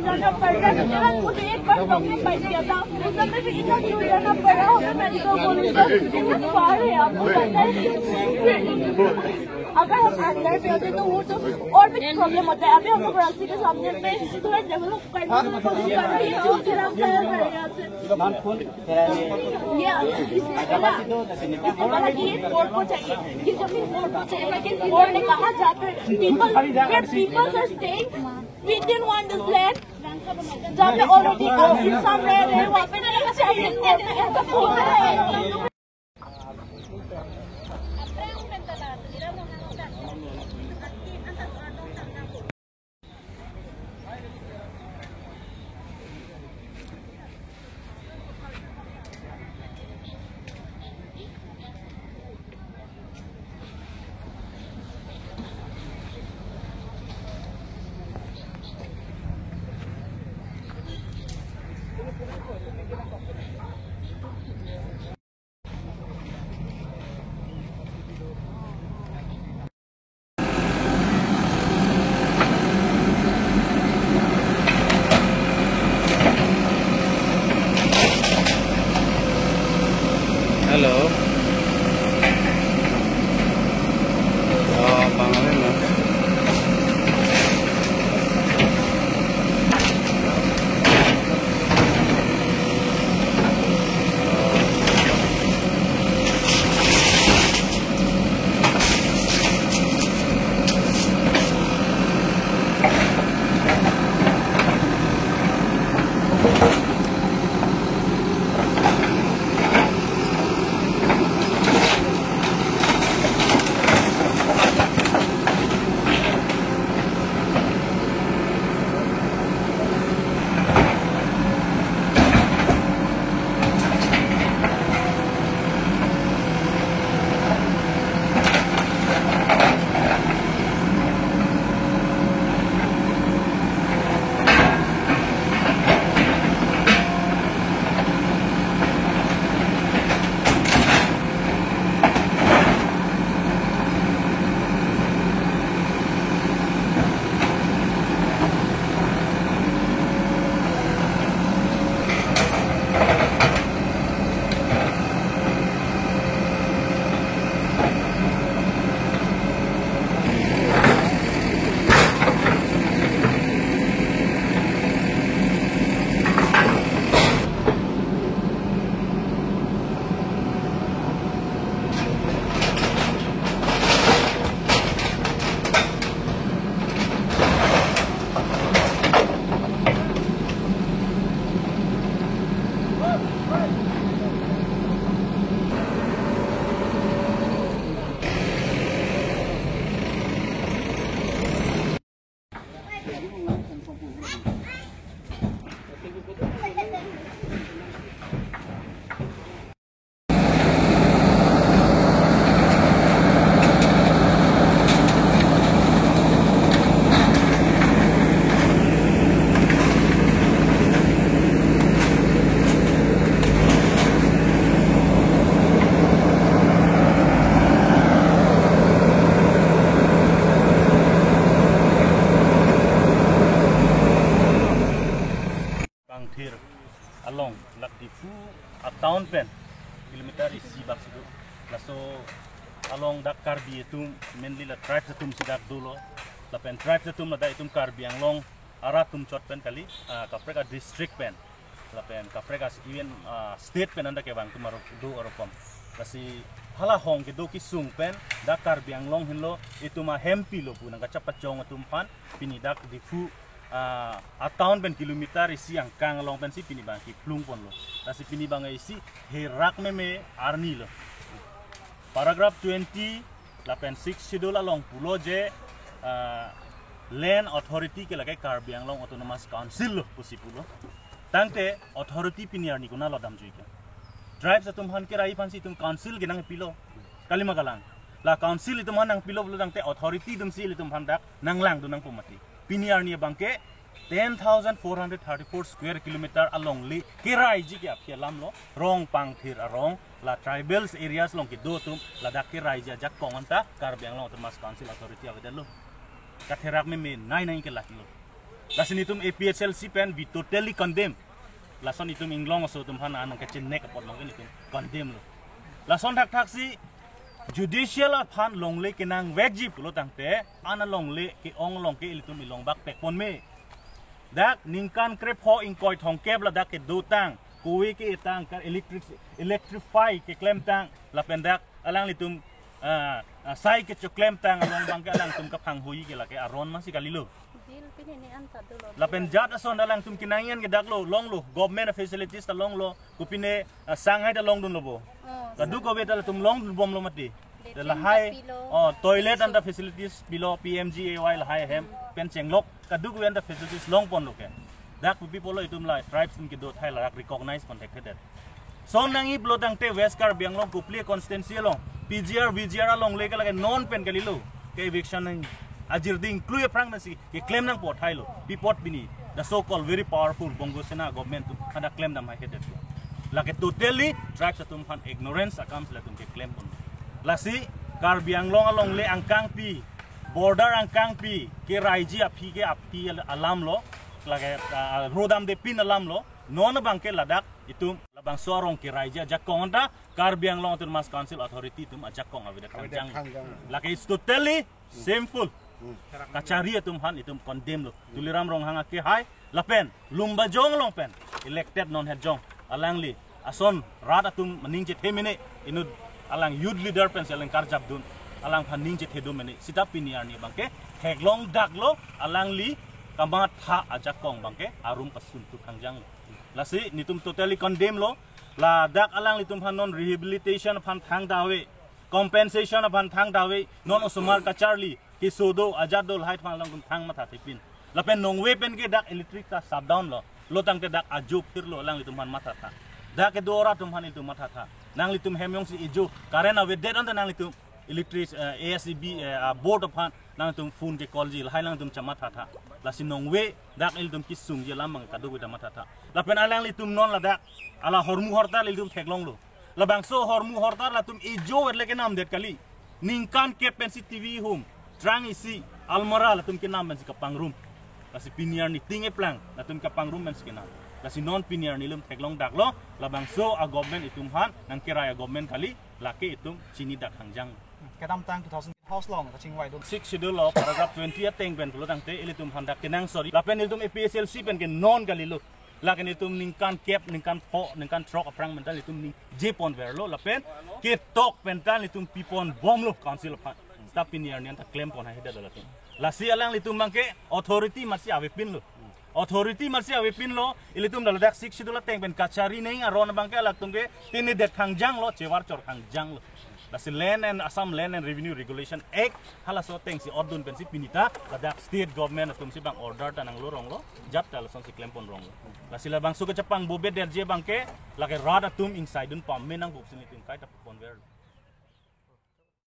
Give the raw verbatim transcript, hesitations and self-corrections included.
जाना पड़ रहा है। मेरा खुद एक बार लॉकअप बैठ गया था, उस समय भी इतना दूर जाना पड़ा। हमें मेडिकल कॉलेज से कितना फार है, आपको पता है? अगर हम अंदर में होते तो वो तो और भी प्रॉब्लम होता है। अभी हम लोग रास्ते के सामने में थोड़ा डेवलप करने की कोशिश कर रहे हैं, जो खराब कर रहे हैं यहाँ से। ये इसलिए बोला, इसलिए बोला कि ये कोर्ट को चाहिए, ये जमीन कोर्ट को चाहिए, लेकिन कोर्ट ने कहा जहाँ पे people, where people are staying, we didn't want this land। जहाँ पे ऑलरेडी इंसान रह रहे हैं, वहाँ पे नहीं चाहिए कोर्ट ने, ऐसा बोल रहे हैं। Hello. Oh, bang ave ma. Bangthir along, lake Diphu a-town pen kilometer isi bak si do. Laso along dak Karbi atum, mainly la tribes atum si dak dolo. Lapen tribes atum ladak itum Karbi Anglong arat atum chot pen kali, ah, kaprek a-district pen, lapen kaprek a even, ah, state pen anta kevang atum arlo do arokom. Lasi hala hong kedo kesung pen dak Karbi Anglong henlo, itum ahempilo pu nangkachepachong atum aphan pini dak Diphu, ah, a-town pen kilometer isi angkang along pensi pini abang kephlung ponlo. Lasi pini abang isi herak meme arni lo. Paragraph twenty lapen sixth schedule along pulo je, ah, land authority ke lake Karbi Anglong Autonomous Council lo pusi pulo. Tangte authority pini arni konatlo damjui ke? Tribes atum aphan kerai aphansi itum council ke nangpilo. Kalima kalang. La council itum aphan nangpilo pulo tangte authority atumsi ilitum aphan dak nanglangdun nangpo mati. Pini arni abangke ten thousand four hundred thirty-four square kilometer alongle keraiji ke aphi alam lo, rong pangthir arong, la tribals areas along kedo atum ladak keraiji ajakong anta Karbi Anglong Autonomous Council authority avedetlo. Katherak meme nai nai ke laki lo. Lasi nelitum A P H L C pen we totally condemn. Lason itum inglong aso atum aphan anong kachinnek apot abangke nelitum condemn lo. Lason thakthaksi judicial aphan longle kenangvekji pulo tangte, an alongle ke-ong along ke ilitum ilongbak tekpon me. Dak ningkan krepho ingkoi thomkep ladak kedotang, kove ke-etang, ka electric, electrify keklemtang, lapen dak alanglitum, ah, ah, sai kechoklemtang along abangke alangtum kaphanghui ke lake aron masi kalilo. Bill pini ni anta dolo. Lapen jat ason alangtum kenangji an ke dak lo, longlo, government facilities ta longlo, kopine, ah, sanghai ta longdunlo bo. Oh, kadokave ta latum longdunbomlo mati. Latrine ta lahai, pilo, oh, toilet anta facilities pilo, P M G A Y lahai ahem pen chenglok, kadokave anta facilities longponlo ke. Dak kopi pulo itum la tribes atum kedo athai ladak recognize pon thekthedet. Lason nangji pulo tangte West Karbi Anglong Kopili constituency along P G R, V G R alongle ke lake non pen kalilo, ke eviction nang ajir ding klui aphrang nasi keklem nangpo athai lo. Pi apot pini the so called very powerful Bongo Sena government atum hadak klemdam haihedet lo. Lake totally tribes atum aphan ignorance akam si latum keklempon. Lasi Karbi Anglong alongle angkangpi, border angkangpi keraiji aphi ke aphi alam lo, lake, ah, rodamdepin alam lo. Non abangke ladak itum labangso arong keraiji ajakong anta Karbi Anglong Autonomous Council authority atum ajakong avedet, avedet kangjang. Kangjang. Lake it's totally shameful. Hmm. Kachari atum aphan itum condemn lo. Tuliram Ronghang akehai lapen Lumbajong along pen elected non het jong alangli ason rat atum aning chethe mene, inut alang youth leader pensi alang karjapdun, alangphan ning chethedun mene. Seta pini arni abangke theklong daklo, alangli kamatha ajakong abangke arum pasuntu kangjang. Lasi nelitum totally condemn lo. Ladak alanglitum aphan non rehabilitation aphan thangta ave, compensation aphan thangta ave, non osomar kacharli keso do ajat do lahai aphan alangtum thang mathathepin. Lapen nongve pen ke dak electric ta shutdown lo, lo tangte dak ajo phirlo, alanglitum aphan mathatha. Dak kedo rat atum aphan ilitum mathatha. Nanglitum hem jongsi ejo current avedet anta nanglitum electric, eh, A S E B, eh, ah, board aphan nangtum phone ke call ji, lahai nangtum chamathatha. Lasi nongve dak ilitum kesungji alam abang kadokave ta mathatha. Lapen alanglitum non ladak hala hormu hortar ilitum theklonglo. Labangso hormu hortar latum ejo-et le kenamdet kali. Ningkan kep pensi T V hum, trang isi, almara latum kenam pensi kapangrum. Lasi pini arni ting eplang latum kapangrum pensi kenam. Lasi non pini arni ilitum theklong daklo, labangso a-government itum aphan nangkerai a-government kali, lake itum chini dak kangjang. Kedamtang two thousand house long kachingvaidun. Sixth schedule lo paragraph twenty ateng pen pulo tangte ilitum aphan dak kenangsot. Lapen ilitum A P H L C pen ke non kalilo. Lake nelitum ningkan kep, ningkan pho, ningkan throk aphrang pen ta nelitum ningjeponverlo. Lapen ketok pen ta nelitum piponbomlo council aphan. Seta pini arni anta klempon haihedet latum. Lasi alanglitum abangke authority masi avepinlo. Authority masi avepinlo, ilitum ladak sixth schedule ateng pen kachari neng aron abangke alangtum ke pini det kangjanglo, chevar chor kangjanglo. Lasi Land and Assam Land and Revenue Regulation Act halaso atengsi ordun pensi pini ta ladak state government atumsi bang order ta nanglo ronglo, jat ta lasonsi klemponronglo. Lasi labangso kachepangbobe detji abangke lake rat atum ingsaidun pame nangpo pusi nelitum kaita ponverlo.